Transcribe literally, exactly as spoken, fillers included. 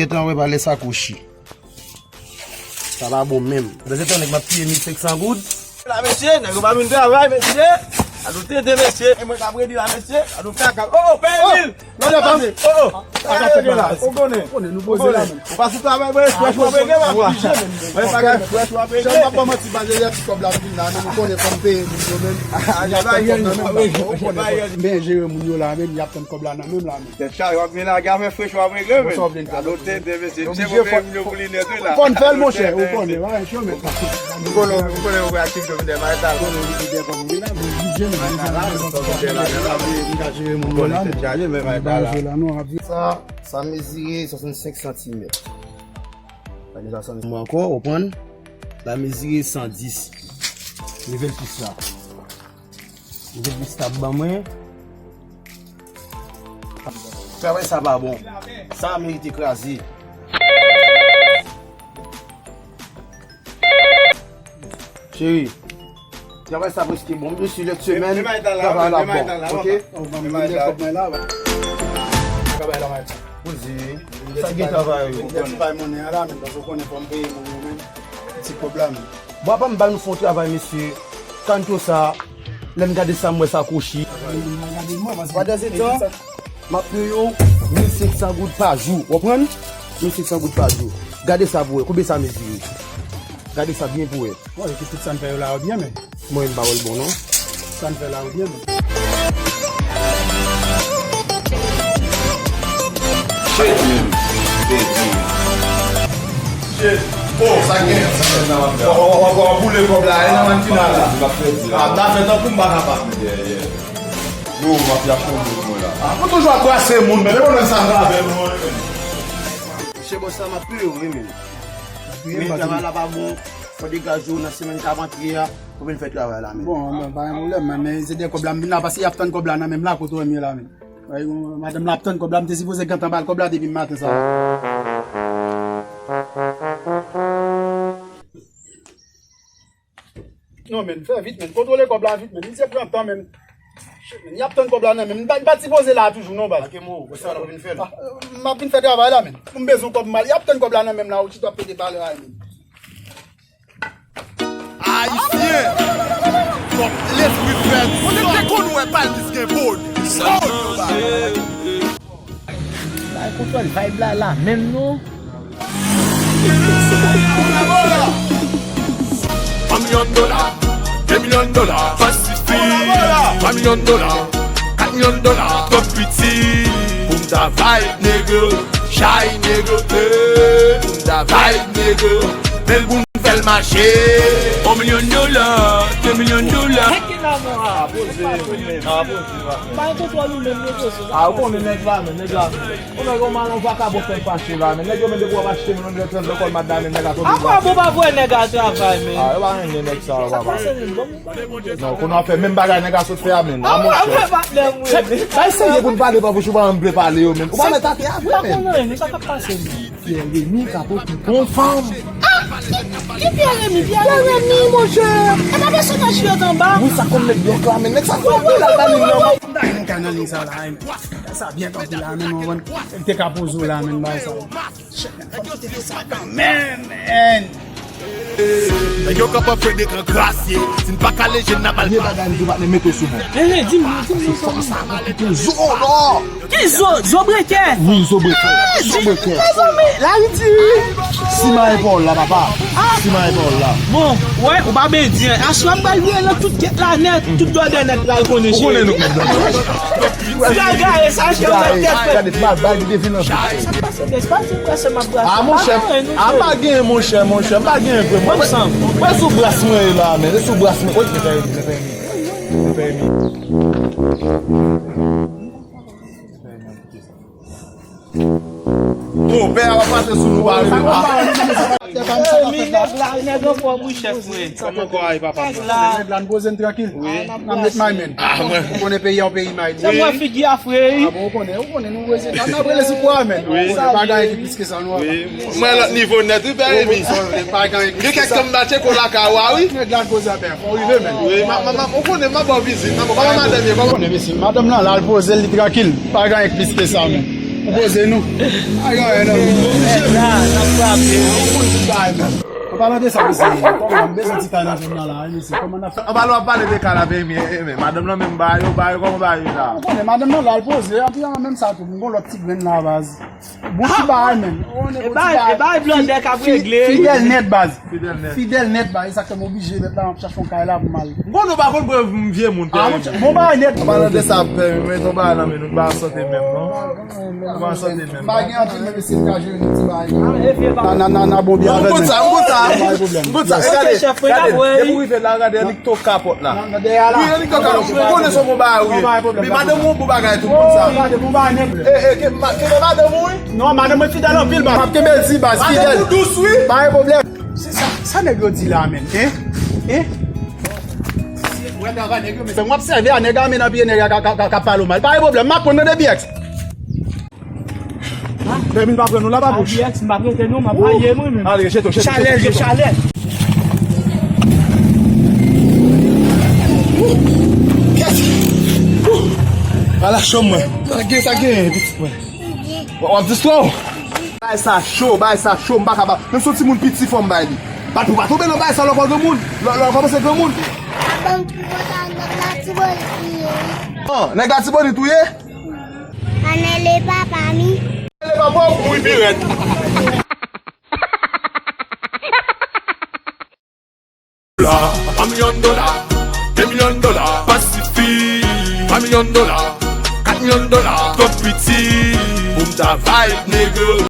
Gentan wè pa lè sa kouchi. Sa pa bon menm. Dezyèm tan nèg m ap peye mil senk san goud. La, mesye, nèg yo pa vin travay, mesye. Alo tete, mesye. E mwen k ap redi la, mesye. Alo kaka. Oh, oh, peye mil. Lòt la pase. Oh, oh. Ou konnen, ou konnen. Ou pa sou travay, mwen fresh w ap regle, papa. Mwen bagay fresh w ap regle. Jan m ap ba manti, ba jere ti kòb la, m vin la, men ou konnen fò m peye moun yo menm. M ap tann kòb la nan menm la, ou konnen. M byen jere moun yo la, men y ap tann kòb la nan menm la, men. Tèt chaje, w ap vin lage afè fresh w ap regle, men. Bon, sa w vle n fè? Alo tete, mesye. Misye fò, fò n fè l, monchè, ou konnen, pa yon cho, men. Ou konnen, ou konnen, ou konnen aktivite w vin dèmare ta la. Ou konnen tèt chaje, men bay ta la. Sa, sa mezire swasannsenk santimèt. Mwen ankò, ou konprann? La mezire san dis. Leve l plis la. Leve l plis la ban mwen. Travay sa pa bon. Sa merite kraze. Cheri, travay sa prèske bon. Mesye, lòt semèn, travay la bon. Ok? Travay la, travay la. Poze. Sa gen travay yo. Ti bay monnen an la, men, paske w konnen fò m peye moun yo, men. Ti kòb la, men. Bon, apa m ba nou fè yon travay, mesye. Kanto sa, lè m gade sa, m wè sa kouchi. Pandan se tan, m ap peye yo mil senk san goud pa jou. W konprann? Mil senk san goud pa jou. Gade sa pou wè. Konbyen sa mezire? Gade sa byen pou wè. Bon, epi tout sa n fè yo la yo byen, men. Mwen, m pa wè l bon, non. Sa n fè la yo byen, men. Shit, man. Shit. Oh, sa gen. Sa gen nan w ap fè. W ap, w ap, w ap boule kòb la, e nan mann final la. M ap fè di la. Ah, m ta fè tankou m pa kapab. Yeah, yeah. Yo, m ap yache yon moun mwen la. Ah, pou toujou ap brase moun, men, men, men, sa grave, mwen. Mesye, bon, sa m ap peye w, wi, men. Men travay la pa bon. Fò degaje w nan semèn k ap antre a pou vin fè travay la, men. Bon, bon, pa gen pwoblèm, men, men se de kòb la m vin la, paske y ap tann kòb la nan men m la, kote w ye la, men. Ay, madanm la ap tann kòb la, m te sipoze gentan ba l kòb la depi maten sa. Non, men, fè vit, men. Kontwole kòb la vit, men. Misye pran tan, men. Shit, men, y ap tann kòb la nan men m. M pa, m pa t sipoze la toujou, non, baz. Ake mo, wè sa w ap vin fè la. Ah, m ap vin fè travay la, men. M bezwen kòb m al. Y ap tann kòb la nan men m la, ou chita ap pete pale a, men. Ayisyen! Kòm lespri fèb. Ou te konn wè palmis gen bone. Bone, yo ba. Bay kontwòl vibe la, la menm non. Yon milyon dola, de milyon dola, pa sifi. Twa milyon dola, kat milyon dola, twòp piti. Pou m ta vibe, nèg yo, chay, nèg yo, eh. Pou m ta vibe, nèg yo, men l pou m fè l mache. Yon milyon dola, de milyon dola. Tèt ki la, mwen. Ah, poze, men, ah, poze, pa. Bay kontwòl ou menm, men poze. Ah, ou konnen nèg la, men, nèg la. Ou nèg yo mal, yon vakabon fè fache la, men nèg yo menm depi w ap achte, men nèg yo trèt lekòl madanm, men nèg a tonbe. Apa bon pa voye nèg al travay, men. Ah, yo pa renmen nèg sa yo, papa. Sa pase, men, bon, bon, bon. Non, kounye a fè menm bagay nèg la sot fè a, men. Ah, monchè. Bay serye pou n pale, pa pou chou pa m vle pale yo, men. Ou pa mèt atè a vre, men. Sa pa nan nou sa k ap pase, men. Pierre Remy ka pote bon fanm. Ah! Ki, ki Pierre Remy? Pierre Remy, monchè. E pa pèsonaj ki anba? Wi, sa konn nèg dòk la, men nèg sa fè anpil al ba li nan. M ta gen yon kay nan liy sa la, men. Sa byen kanpe la, men, non, bon. Te ka poze w la, men, bay sa. Shit, men, fò m kite fè sa kanmenm, men. Nèg yo kanpe fè dekan grasye. Si n pa kale je n ap al. Vye bagay m di w pa t mete sou mwen. Eh, eh, di m, di m, di m. Se fòm sa, mwen kite zo, non. Ki zo? Zo brekè? Wi, zo brekè. Zo brekè. Mezanmi, la ridi. Siman epòl la, papa. Siman epòl la. Bon, wè, ou pa byen di, en. Aswè m pral vire nan tout gèt la nèt, tout dòdè nèt la, l konnen. Ou konnen nou menm. Ti bagay, sa, chè, mwen tèt fè. Gade, pa bay li devin anpil. Sa k pase, Des? Pa di m prese, m ap brase. Ah, monchè, ah, m pa gen, monchè, monchè, m pa gen vre, mwen. Wè sou bras mwen la, men, e sou bras mwen. Wi, mwen fè, mwen fè, mwen fè. Bon, pè a pa pase sou nou, pa rive. Eh, mi nèg la, nèg anfòm, wi, chèf, wi. Kòman kò a ye, papa? Nèg la. Nèg la, n poze n trankil. Wi. N ap met may men. Ah, mwen. Ou konnen peyi a, yon peyi may. Se mwen figi a fre, wi. Ah bon, ou konnen, ou konnen, nou rele, n ap rele sou kwa, men. Wi. Ou konnen, pa gen anyen ki plis ke sa, nou. Wi. Mwen lòt nivo nèt, wi, pè Remy. Pa gen anyen ki plis ke sa. Gen kèk tan m ba tcheko lakay ou a, wi. Nèg la, n poze a, pè. Fò w rive, men. Wi, ma, ma, ma, ou konnen, m ap ba w vizit. M ap ba w madanm ye, kòman? Ou konnen, mesye, madanm nan, la, l poze l, li trankil. Pa gen anyen ki plis ke sa, men. Ou poze nou. Ay, ay, non. Ou oblije, men. Ou konn tout bagay, men. An palan de sa, mesye, kòman, m bezwen ti kay nan zòn nan la, wi, mesye. Kòman n ap fè? An palan, w ap pale de kay la, men, men, men, madanm nan menm ba yo, ba yo, kòman ba yo la? Ou konnen, madanm nan la, l poze, anpi an menm sa tou, m gon lòt ti grenn la, baz. Bon ti bagay, men. Ou konnen, bon ti bagay. E bay blòdè k ap regle. Fidèl nèt, baz. Fidèl nèt. Fidèl nèt, baz. E sa k fè m oblije nèt la, m ap chache yon kay la pou m al. Bon, nou pa konn pou vye moun, ah, tèlman. Bon bagay nèt. An palan de sa, pè, men, yon bagay nan men nou, n pa sante menm, non. Kòmanse de menm. Pa gen anpil, men mesye, m ka jere nou ti bagay. Nan, nan, nan, nan, bon, byen avè nou. M konn sa, m konn sa. Pa gen pwoblèm. M konn sa. Gade, gade. Depi w rive la, gade, Anik tou kapòt la. Nan, nan, dèyè la. Wi, Anik tou kapòt. M konnen se yon bon bagay, wi. Pa gen pwoblèm. Men madanm ou bon bagay tou, m konn sa. Oh, madanm ou bon bagay nèt. E, e, ke, ma, ke madanm ou, wi? Non, madanm mwen fidèl anpil, baz. M ap kenbe l di, baz, fidèl. Madanm ou dous, wi. Pa gen pwoblèm. Se sa, sa nèg yo di la, menm, hein? Hein? Wè travay nèg yo, men se m w ap sèvi a, nèg a men nan pye nèg a ka, ka, ka, ka pale w mal. Pa gen pwoblèm, m ap pran nan de B X. Bèbin pa pran nou la, pa bouch. B X, m pa prete nou, m ap raye mwen menm. Ale, jete, jete, chalè, jete, jete. Chalè. Ala chanm mwen. Sa gen, sa gen, pitit mwen. W ap, w ap distwè w. Bay sa cho, bay sa cho, m pa ka ba. Menm si yon timoun piti fò m bay li. Bat pou pa tonbe nan bay sa lè w pa granmoun. Lè, lè w kòmanse granmoun. Papa m pi kontan nèg Latibonit touye. An, nèg Latibonit touye? Anèle papa mi. Anèle papa w mouri pi rèd. Dola, yon milyon dola, de milyon dola, pa sifi. Twa milyon dola, kat milyon dola, twòp piti pou m ta vibe, nèg.